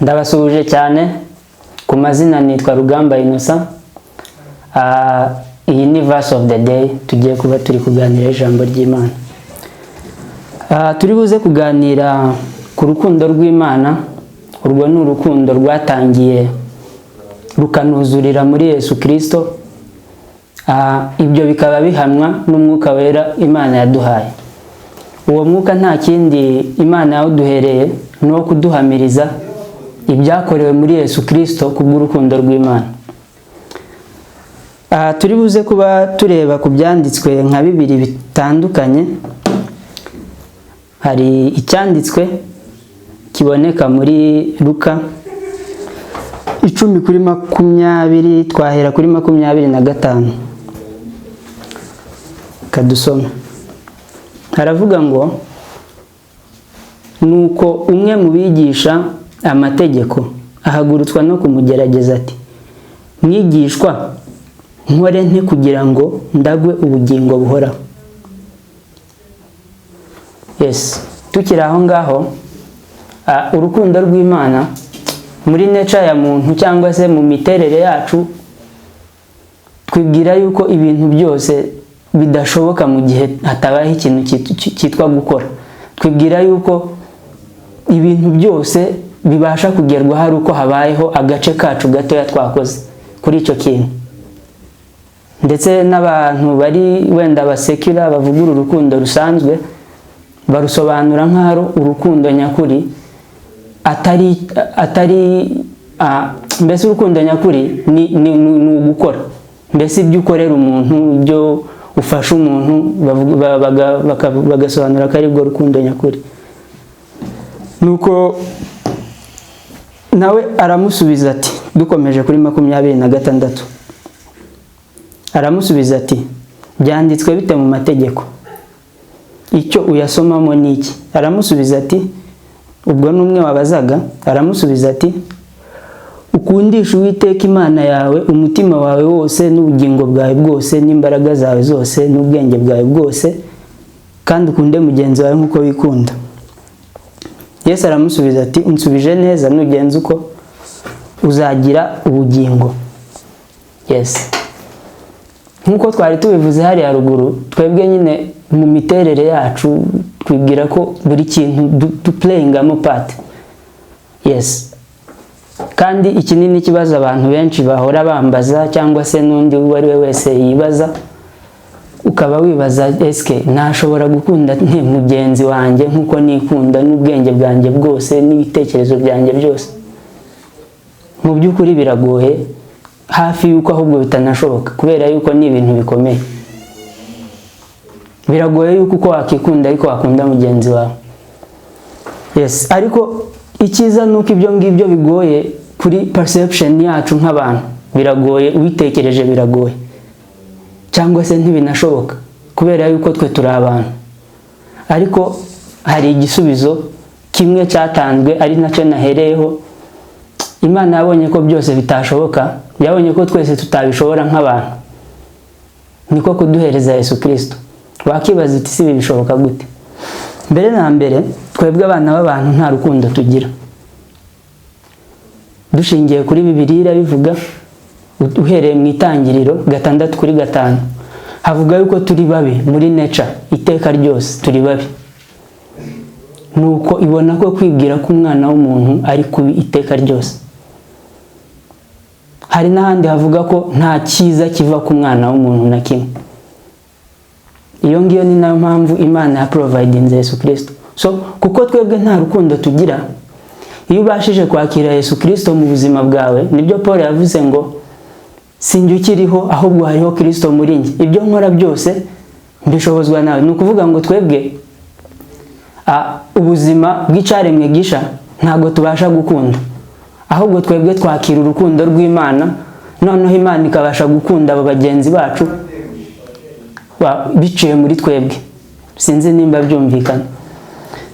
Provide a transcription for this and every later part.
Ndabasuhuje cyane. Ku mazina nitwa Rugamba Innocent. Iyi ni Verse of the Day, tugiye kuba turi kuganira ijambo ry'Imana. Turi buze kuganira ku rukundo rw'Imana. Urwo ni urukundo rwatangiye rukanuzurira muri Yesu Kirisito. Ibyo bikaba bihamwa n'Umwuka Wera Imana yaduhaye. Uwo mwuka nta kindi Imana yawuduhereye, ni uwo kuduhamiriza ibyakorewe muri Yesu Kirisito kubw'urukundo rw'Imana. Aha turi buze kuba tureba ku byanditswe nka bibiri bitandukanye. Hari icyanditswe kiboneka muri Luka 10 kuri 20, twahera kuri 25. Kadusome. Haravuga ngo: "Nuko umwe mu bigisha amategeko ahagurutswa no kumugerageza ati: 'Mwigishwa, nkore nte kugira ngo ndagwe ubugingo buhoraho?'" Yes, tukiri aho ngaho, urukundo rw'Imana muri nature ya muntu cyangwa se mu miterere yacu, twibwira yuko ibintu byose bidashoboka mu gihe hatabayeho ikintu cyitwa gukora. Twibwira yuko ibintu byose bibasha kugerwaho ari uko habayeho agace kacu gatoya twakoze kuri icyo kintu. Ndetse n'abantu bari wenda basekira bavuga uru rukundo rusanzwe, barusobanura nk'aho ari urukundo nyakuri, atari mbese urukundo nyakuri ni ugukora, mbese ibyo ukorera umuntu, ibyo ufasha umuntu, bagasobanura ko ari rwo rukundo nyakuri. Nuko nawe aramusubiza ati, dukomeje kuri 26, aramusubiza ati: "Byanditswe bite mu mategeko? Icyo uyasomamo ni iki?" Aramusubiza ati, ubwo n'umwe wabazaga, aramusubiza ati: "Ukundisha Uwiteka Imana yawe umutima wawe wose n'ubugingo bwawe bwose n'imbaraga zawe zose n'ubwenge bwawe bwose, kandi ukunde mugenzi wawe nk'uko wikunda." Yesu aramusubiza ati: "Unsubije neza, nugenza uko uzagira ubugingo." Yes, nk'uko twari tubivuze hariya haruguru, twebwe nyine mu miterere yacu twibwira ko buri kintu duplayingamo part. Yes, kandi iki ni n'ikibazo abantu benshi bahora bambaza, cyangwa se n'undi uwo ari we wese yibaza. Ukaba wibaza: "Eske nashobora gukunda nte mugenzi wanjye nk'uko nikunda, n'ubwenge bwanjye bwose n'ibitekerezo byanjye byose?" Mu by'ukuri biragoye, hafi y'uko ahubwo bitanashoboka, kubera yuko ni ibintu bikomeye. Biragoye yuko uko wakikunda ariko wakunda mugenzi wawe. Yes, ariko icyiza ni uko ibyo ngibyo bigoye kuri perception yacu nk'abantu, biragoye, ubitekereje biragoye cyangwa se ntibinashoboka, kubera yuko twe turi abantu. Ariko hari igisubizo kimwe cyatanzwe, ari nacyo nahereyeho. Imana yabonye ko byose bitashoboka, yabonye ko twese tutabishobora nk'abantu, niko kuduhereza Yesu Kirisito. Wakibaza uti: "Si ibi bishoboka gute?" Mbere na mbere, twebwe abana b'abantu nta rukundo tugira. Dushingiye kuri Bibiliya irabivuga, uhereye mu Itangiriro 6 kuri 5, havuga yuko turi babi muri nature, iteka ryose turi babi. Nuko ibona ko kwibwira ko umwana w'umuntu ari kubi iteka ryose. Hari n'ahandi havuga ko nta cyiza kiva ku mwana w'umuntu na kimwe. Iyo ngiyo ni nayo mpamvu Imana ya providinze Yesu Kirisito. So kuko twebwe nta rukundo tugira, iyo ubashije kwakira Yesu Kirisito mu buzima bwawe, nibyo Paul yavuze ngo: "Sinjye ukiriho, ahubwo hariho Kirisito muri njye. Ibyo nkora byose mbishobozwa nawe." Ni ukuvuga ngo twebwe ubuzima bw'icyaremwe gisha ntabwo tubasha gukunda, ahubwo twebwe twakira urukundo rw'Imana, noneho Imana ikabasha gukunda abo bagenzi bacu biciye muri twebwe. Sinzi nimba byumvikana.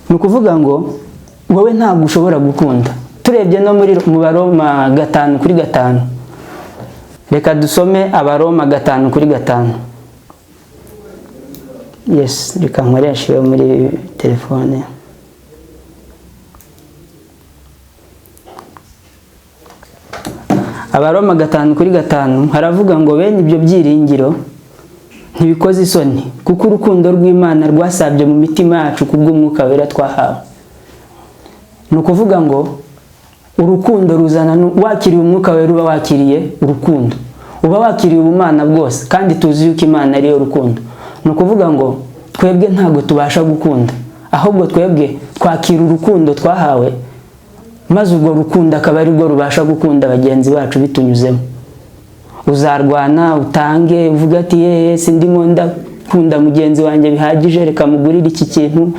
Ni ukuvuga ngo wowe ntabwo ushobora gukunda. Turebye no muri mu Baroma 5 kuri 5. Reka dusome Abaroma 5:5. Yes, reka nkoreshe iyo muri telefone. Abaroma 5:5 haravuga ngo: "Bene ibyo byiringiro ntibikoze isoni, kuko urukundo rw'Imana rwasabye mu mitima yacu kubw'Umwuka Wera twahawe." Ni ukuvuga ngo urukundo ruzana, wakiriye Umwuka Wera uba wakiriye urukundo, uba wakiriye ubumana bwose, kandi tuzi yuko Imana ariyo rukundo. Ni ukuvuga ngo twebwe ntabwo tubasha gukunda, ahubwo twebwe twakira urukundo twahawe, maze urwo rukundo akaba ari rwo rubasha gukunda bagenzi bacu bitunyuzemo. Uzarwana, utange, uvuga ati: "Yeee, sindimo ndakunda mugenzi wanjye bihagije, reka mugurire iki kintu,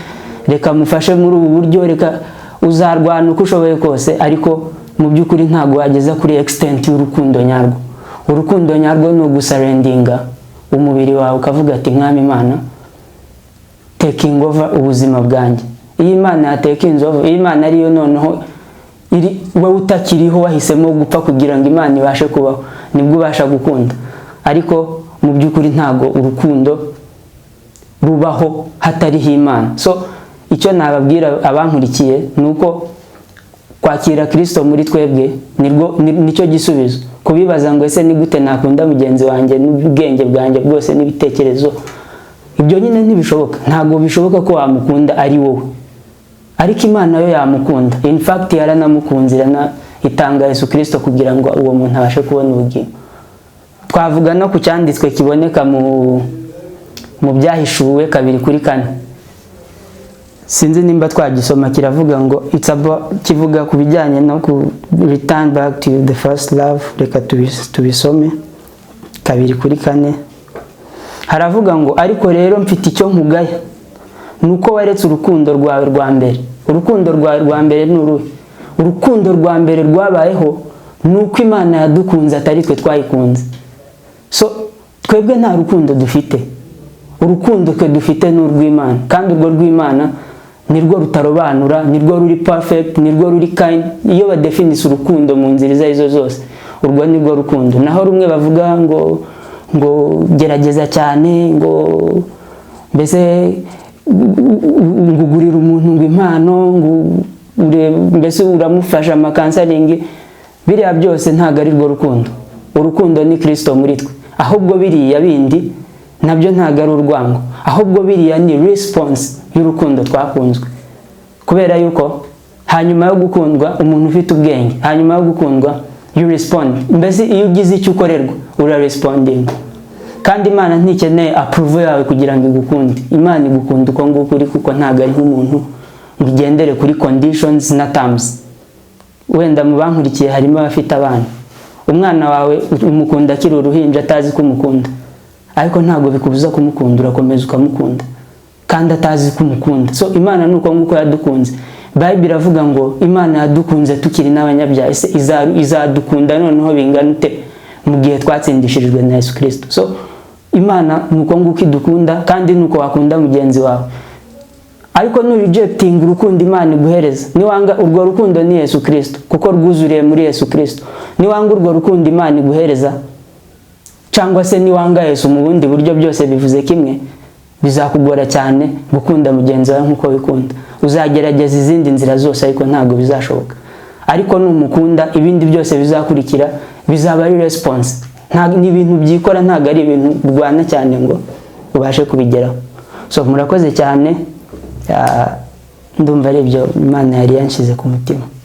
reka mufashe muri ubu buryo." Reka uzarwana uko ushoboye kose, ariko mu by'ukuri ntabwo wageza kuri extent y'urukundo nyarwo. Urukundo nyarwo ni ugusurrenderinga umubiri wawe, ukavuga ati: "Mwami Imana, taking over ubuzima bwanjye." Iyo Imana yatakinze over, iyo Imana ariyo noneho iri, wowe utakiriho, wahisemo gupfa kugira ngo Imana ibashe kubaho, nibwo ubasha gukunda. Ariko mu by'ukuri ntabwo urukundo rubaho hatariho Imana. So icyo nababwira abankurikiye ni uko kwakira Kirisito muri twebwe nicyo gisubizo. Kubibaza ngo: "Ese ni gute nakunda mugenzi wanjye n'ubwenge bwanjye bwose n'ibitekerezo?" Ibyo nyine ntibishoboka. Ntabwo bishoboka ko wamukunda ari wowe, ariko Imana yo yamukunda. In fact, yaranamukunze, itanga Yesu Kirisito kugira ngo uwo muntu abashe kubona ubugingo. Twavuga no ku cyanditswe kiboneka mu Byahishuwe 2:4. Sinzi nimba twagisoma. Kiravuga ngo it's about, kivuga ku bijyanye no ku return back to the first love. Reka tubisome. 2:4 haravuga ngo: "Ariko rero mfite icyo nkugaya, ni uko waretse urukundo rwawe rwa mbere." Urukundo rwawe rwa mbere ni uruhe? Urukundo rwa mbere rwabayeho ni uko Imana yadukunze, atari twe twayikunze. So twebwe nta rukundo dufite. Urukundo twe dufite ni urw'Imana, kandi urwo rw'Imana nirwo rutarobanura, nirwo ruri perfect, nirwo ruri kind. Iyo badefinisa urukundo mu nzira izo arizo zose, urwo nirwo rukundo. Naho rumwe bavuga ngo gerageza cyane, ngo mbese ngo ugurire umuntu ngo impano, ngo mbese uramufasha amacounseling, biriya byose ntabwo ari rwo rukundo. Urukundo ni Kirisito muri twe. Ahubwo biriya bindi nabyo ntabwo ari urwango, ahubwo biriya ni response y'urukundo twakunzwe. Kubera yuko hanyuma yo gukundwa, umuntu ufite ubwenge, hanyuma yo gukundwa you respond. Mbese iyo ugize icyo ukorerwa, urarespondinga. Kandi Imana ntikeneye approval yawe kugira ngo igukunde. Imana igukunda uko nguko uri, kuko ntabwo ari nk'umuntu ngo igendere kuri conditions na terms. Wenda mu bankurikiye harimo abafite abana. Umwana wawe umukunda akiri uruhinja, atazi ko umukunda, ariko ntabwo bikubuza kumukunda, urakomeza ukamukunda kandi atazi ko umukunda. So Imana ni uko nguko yadukunze. Bible iravuga ngo Imana yadukunze tukiri n'abanyabyaha. Ese izadukunda noneho bingana ute mu gihe twatsindishirijwe na Yesu Kirisito? So Imana ni uko nguko idukunda, kandi ni uko wakunda mugenzi wawe. Ariko nurejectinga urukundo Imana iguhereza, niwanga urwo rukundo, ni Yesu Kirisito, kuko rwuzuriye muri Yesu Kirisito. Niwanga urwo rukundo Imana iguhereza, cyangwa se niwanga Yesu mu bundi buryo, byose bivuze kimwe, bizakugora cyane gukunda mugenzi wawe nk'uko wikunda. Uzagerageza izindi nzira zose, ariko ntabwo bizashoboka. Ariko numukunda, ibindi byose bizakurikira bizaba ari response. Ni ibintu byikora, ntabwo ari ibintu urwana cyane ngo ubashe kubigeraho. So murakoze cyane. Ndumva ari ibyo Imana yari yanshyize ku mutima.